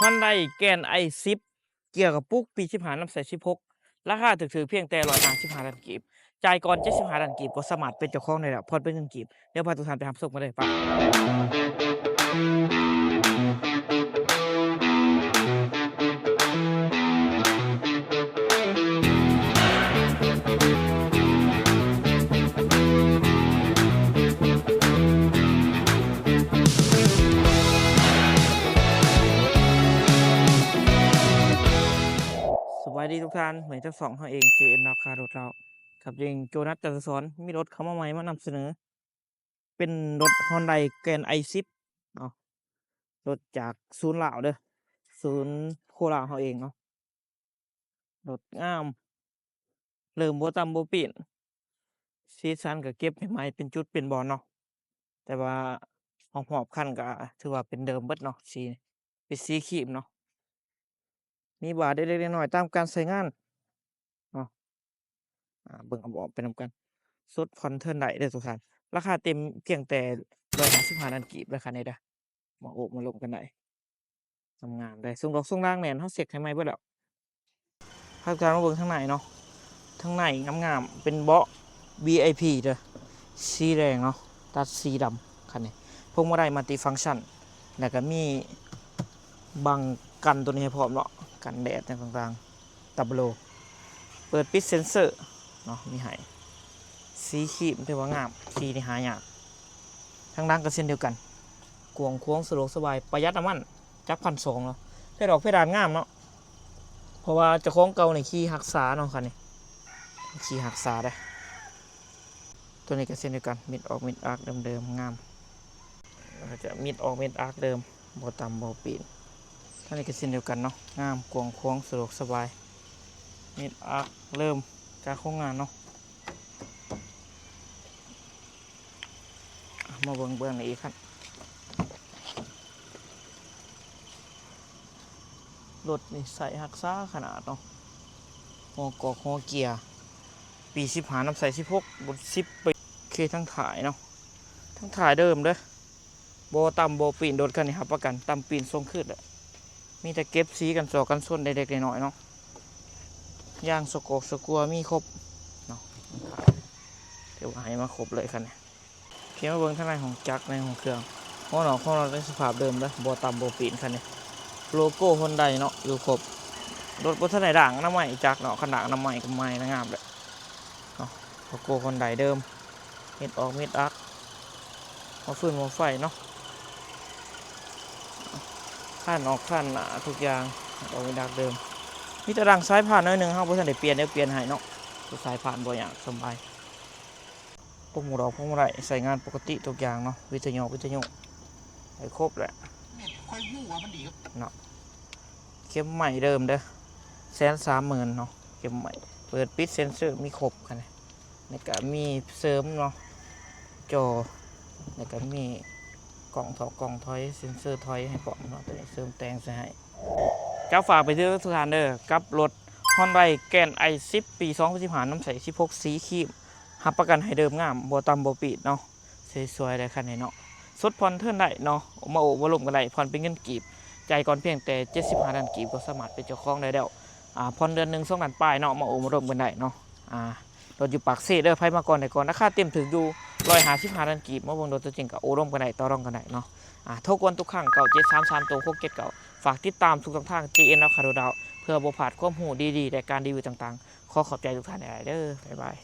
Hyundai Grand i ສິບ ເກຍກະປຸກ ປີສິບຫ້າ ນຳໃສ່ສິບຫົກ ລາຄາຖືກໆ ພຽງແຕ່ຮ້ອຍຫ້າສິບຫ້າລ້ານກີບ. ຈ່າຍກ່ອນເຈັດສິບຫ້າລ້ານກີບ ກໍສາມາດເປັນເຈົ້າຂອງໄດ້ແລ້ວ ຜ່ອນເປັນເງິນກີບ. ດຽວພາທຸກທ່ານໄປຮັບຊົມກັນເລີຍ ໄປ. ສະບາຍດີທຸກທ່ານ, ມື້ນີ້ທາງຊ່ອງເຮົາເອງ ເຈເອັນ ລາວຄ້າລົດລາວ ກັບເອງ ໂຈນັດ ຈັນທະສອນ ມີລົດເຂົ້າມາໃໝ່ມານຳສະເໜີ ເປັນລົດ Hyundai Grand i ສິບເນາະ, ລົດຈາກສູນລາວເດີ ສູນໂຄລາວເຮົາເອງເນາະ. ລົດງາມ ເລີ່ມບໍ່ຕຳບໍ່ປີ້ນ, ສີສັນກໍເກັບໃໝ່ໆ ເປັນຈຸດເປັນບ່ອນເນາະ, ແຕ່ວ່າຮອບໆຄັນກໍຖືວ່າເປັນເດີມເບິດເນາະ, ສີເປັນສີຄຣີມເນາະ, ມີບາດເລັກໆນ້ອຍໆຕາມການໃຊ້ງານເນາະ. ອ່າ ເບິ່ງອ້ອມໆໄປນຳກັນ, ສົດຜ່ອນເທີນໄດ້ເດີທຸກທ່ານ. ລາຄາເຕັມພຽງແຕ່ຮ້ອຍຫ້າສິບຫ້າລ້ານກີບເດີ ຄັນນີ້ເດີ. ມາໂອ້ມາລົມກັນໄດ້ ງາມໆເລີຍ. ຊົງດອກຊົງດາງແໜ້ນ ເຮົາເຊັກໃຫ້ໃໝ່ເບິດແລ້ວ. ພາທຸກທ່ານມາເບິ່ງທາງໃນເນາະ, ທາງໃນງາມໆ ເປັນເບາະ ວີໄອພີ ເດີ ສີແດງເນາະ, ຕັດສີດຳຄັນນີ້. ພວງມາໄດມັນຕິຟັງຊັນ ແລ້ວກໍມີບັງກັນຕົວນີ້ໃຫ້ພ້ອມເນາະ, ກັນແດດຫຍັງຕ່າງໆ. ດັບເບິນໂລ ເປີດປິດເຊັນເຊີເນາະ, ມີໃຫ້ ສີຄຣີມ ຖືວ່າງາມ, ສີນີ້ຫາຍາກ. ທາງຫຼັງກໍເຊັ່ນດຽວກັນ, ກວ້າງຂວາງ ສະດວກສະບາຍ ປະຢັດນ້ຳມັນ, ຈັກພັນສອງເນາະ. ເພດອອກເພດານງາມເນາະ, ເພາະວ່າເຈົ້າຂອງເກົ່ານີ້ຂີ່ຮັກສາເນາະ ຄັນນີ້, ຂີ່ຮັກສາເດ້. ຕົວນີ້ກໍເຊັ່ນດຽວກັນ, ມິດອອກມິດອາກເດີມໆ ງາມ, ແລ້ວກໍຈະມິດອອກມິດອາກເດີມ, ບໍ່ຕຳບໍ່ປີ້ນ. ທາງນີ້ກໍເຊັ່ນດຽວກັນເນາະ, ງາມ ກວ້າງຂວາງ ສະດວກສະບາຍ, ມິດອາກເດີມ ຈາກໂຮງງານເນາະ. ມາເບິ່ງເບື້ອງນີ້ອີກຄັນ, ລົດນີ້ໃຊ້ຮັກສາຂະໜາດເນາະ, ຫົວກອກຫົວເກຍ ປີສິບຫ້າ ນຳໃສ່ສິບຫົກ ບົດສິບໄປ. ໂອເຄ ທາງທ້າຍເນາະ, ທາງທ້າຍເດີມເດີ, ບໍ່ຕຳບໍ່ປີ້ນ. ລົດຄັນນີ້ຮັບປະກັນ ຕຳປີ້ນສົ່ງຄືນແຫຼະ, ມີແຕ່ເກັບສີກັນຊອກກັນຊົນເລັກໆນ້ອຍໆເນາະ. ຢາງສະກອກສະກົວມີຄົບເນາະ, ຖືວ່າໃຫ້ມາຄົບເລີຍຄັນນີ້. ໂອເຄ ມາເບິ່ງທາງໃນຫ້ອງຈັກ ໃນຫ້ອງເຄື່ອງ, ຫົວນອກ ຫົວນອກໃນສະພາບເດີມເດີ, ບໍ່ຕຳບໍ່ປີ້ນຄັນນີ້. ໂລໂກ້ Hyundai ເນາະ ຢູ່ຄົບ, ລົດບໍ່ທັນໄດ້ລ້າງອະນາໄມຈັກເນາະ, ຄັນລ້າງອະນາໄມກໍໃໝ່ແລ້ວ ງາມແຫຼະເນາະ. ໂລໂກ້ Hyundai ເດີມ, ເຮັດອອກເມັດອັກ, ໝໍ້ຟືນໝໍ້ໄຟເນາະ, ຄານອອກຄານໜ້າທຸກຢ່າງ, ອອກເມັດອັກເດີມ. ມີແຕ່ດັງສາຍພານໜ້ອຍໜຶ່ງ, ເຮົາບໍ່ທັນໄດ້ປ່ຽນ, ດຽວປ່ຽນໃຫ້ເນາະ. ສາຍພານບໍ່ຍາກ, ສະບາຍ. ພວງມາດອກພວງມາໄດໃຊ້ງານປົກກະຕິທຸກຢ່າງເນາະ, ວິທະຍຸ ວິທະຍຸ ໃຫ້ຄົບແຫຼະ. ແມ່ນ ຂ້ອຍຮູ້ວ່າມັນດີເນາະ. ເຂັມໄມ້ເດີມເດີ, ແສນສາມໝື່ນເນາະ, ເຂັມໄມ້. ເປີດປິດເຊັນເຊີມີຄົບຄັນນີ້. ແລ້ວກະມີເສີມເນາະ, ຈໍ, ແລ້ວກະມີກ້ອງຖອກກ້ອງຖອຍ, ເຊັນເຊີຖອຍໃຫ້ພ້ອມເນາະ, ຕົວນີ້ເສີມແຕ່ງໃສ່ໃຫ້. ຈະຝາກໄປເຖິງທຸກທ່ານເດີ, ກັບລົດ Hyundai Grand i ສິບ ປີສອງພັນສິບຫ້າ ນຳໃສ່ສິບຫົກ ສີຄຣີມ, ຮັບປະກັນໃຫ້ເດີມງາມ, ບໍ່ຕຳບໍ່ປີ້ນເນາະ, ສວຍໆເລີຍຄັນນີ້ເນາະ. ສົດຜ່ອນເທີນໄດ້ເນາະ, ມາໂອ້ມາລົມກັນໄດ້, ຜ່ອນເປັນເງິນກີບ, ຈ່າຍກ່ອນພຽງແຕ່ເຈັດສິບຫ້າລ້ານກີບ ກໍສາມາດເປັນເຈົ້າຂອງໄດ້ແລ້ວ. ອາ ຜ່ອນເດືອນໜຶ່ງ ສອງລ້ານປາຍເນາະ, ມາໂອ້ມາລົມກັນໄດ້ເນາະ. ອາ ລົດຢູ່ປາກເຊເດີ, ໃຜມາກ່ອນໄດ້ກ່ອນ, ລາຄາເຕັມຖືກຢູ່ ຮ້ອຍຫ້າສິບຫ້າລ້ານກີບ. ມາເບິ່ງລົດຕົວຈິງກໍໂອ້ລົມກັນໄດ້, ຕໍ່ລອງກັນໄດ້ເນາະ. ອາ ໂທກວນທຸກຄັ້ງ ເກົ້າເຈັດສາມສາມ ໂຕ ຫົກເຈັດເກົ້າ. ຝາກຕິດຕາມທຸກຊ່ອງທາງ ເຈເອັນ ລາວຄ້າລົດລາວ ເພື່ອບໍ່ພາດຄວາມຮູ້ດີໆ ແລະ ການຣີວິວຕ່າງໆ. ຂໍຂອບໃຈທຸກທ່ານຫຼາຍໆເດີ. ບາຍບາຍ.